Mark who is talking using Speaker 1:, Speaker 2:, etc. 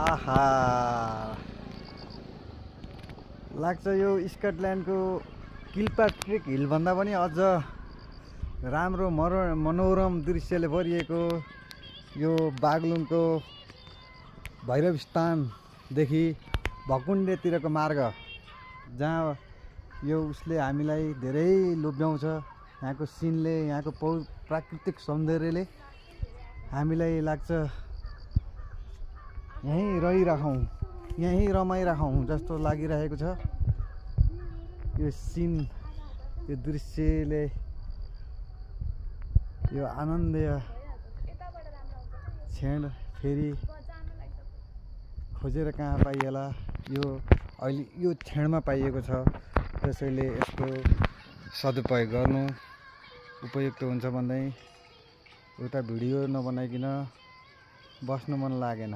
Speaker 1: आहा लाग्छ यो स्कटल्यान्डको किलपाट्रिक हिल भन्दा पनि अझ राम्रो मनोरम दृश्यले भरिएको यो बागलुङको भैरवस्थानदेखि भकुण्डेतिरको मार्ग, जहाँ यो उसले हामीलाई धेरै लोभ्याउँछ। यहाँको सिनले, यहाँको प्राकृतिक सौन्दर्यले हामीलाई लाग्छ यहीँ रहिराखौँ, यहीँ रमाइराखौँ जस्तो लागिरहेको छ। यो सिन, यो दृश्यले, यो आनन्दीय क्षण फेरि खोजेर कहाँ पाइएला। यो अहिले यो क्षणमा पाइएको छ, त्यसैले यसको सदुपयोग गर्नु उपयुक्त हुन्छ भन्दै एउटा भिडियो नबनाइकन बस्नु मन लागेन।